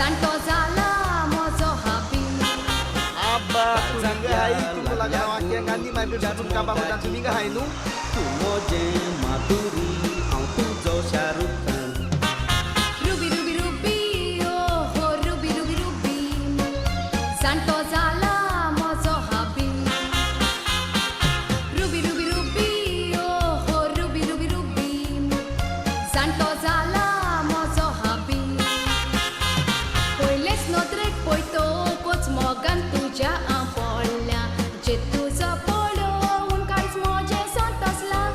जाणटो जाला म्हजो हाबी. आब्बा तुमी हाय तुमकां लागून हांव आख्ख्या गांधी मार्केट वचून कामाक वता. तुमी हाय न्हू. तूं म्हजें माधुरी, हांव तुजो Shahrukh Khan. Ruby Ruby Ruby ओ हो रुबी रुबी रुबी, जाणटो जाला म्हजो हाबी. रुबी रुबी रुबी ओ हो रुबी रुबी रुबी, जाणटो जाला म्हजो हाबी. पयलेच नदरेक पळयतकच मोगान तुज्या हांव पडल्या, जे तुजो पळोवन कांयच म्हजें संतोसलां.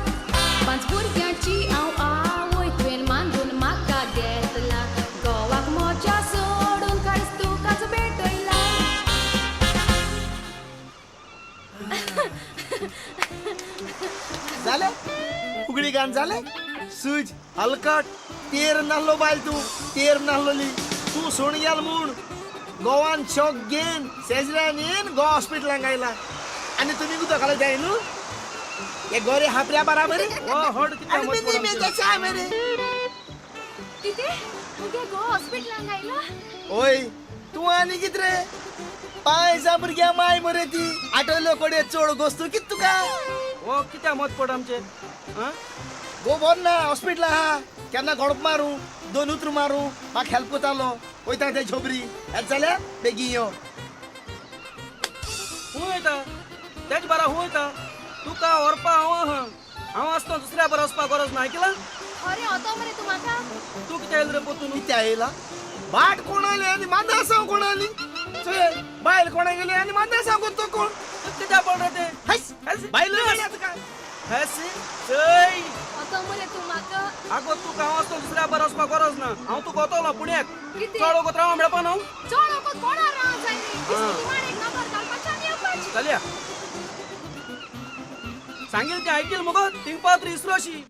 5 भुरग्यांची हांव आवय, तुवें मानून म्हाका घेतला, घोवाक म्हज्या सोडून कांयच तुकाच भेटयला. जालें उगडी गान जालें. सूज हलकट तेर नासलो बायल, तूं तेर नासलोली. तूं सोण गेल म्हूण गोवान शॉक घेन शेजऱ्यान येन गोवा हॉस्पिटलांक आयला. आनी तुमी कुतो घालत जाय न्हू हे गोरे हापऱ्या बराबर. हो हड कित्याक आनी मत मी पड आमचेर? मेजा मेरे. कितें तुगे गोवा हॉस्पिटलांक आयला? ओय तूं आनी कित रे, पांयसा भुरग्या माय मरे ती आटवल्यो कडे चड गोस्तू कित तुका. हो कित्याक मत पड आमचेर? आं? गो बोर ना हॉस्पिटल आहा, केन्ना गडप मारूं दोन उतरू मारूं म्हाका हेल्प कोतालो. वयता ते झोबरी येत जाल्यार बेगीन यो. खूंय वयता तेज बारा? खूंय वयता तुका व्हरपा हांव आहा. हांव आसतना दुसऱ्या बरो वचपा गरज ना, आयकलां? खरें वतो मरे तूं म्हाका? तूं कित्याक येयलो रे पोतून? कित्या येयला बाट कोणाली आनी मांदा कोणाली, चोय बायल कोणा गेली आनी मांदा कोण तो कोण. कित्याक पड रे ते? हस बायल काय हस चय. वतो मरे तूं म्हाका? आगो तुका हांव आसतना दुसऱ्या बरो वचपा गरज ना. हांव तुका वतलो पुण्याक. कितें? चड वगत राव मेळपा न्हू. चड वगत कोणा राव जाय रे? दिसली मार एक नंबर घालपाची आनी येवपाची. चलया, सांगील तें आयकील मुगो. थिंग पावत रे इसरोशी.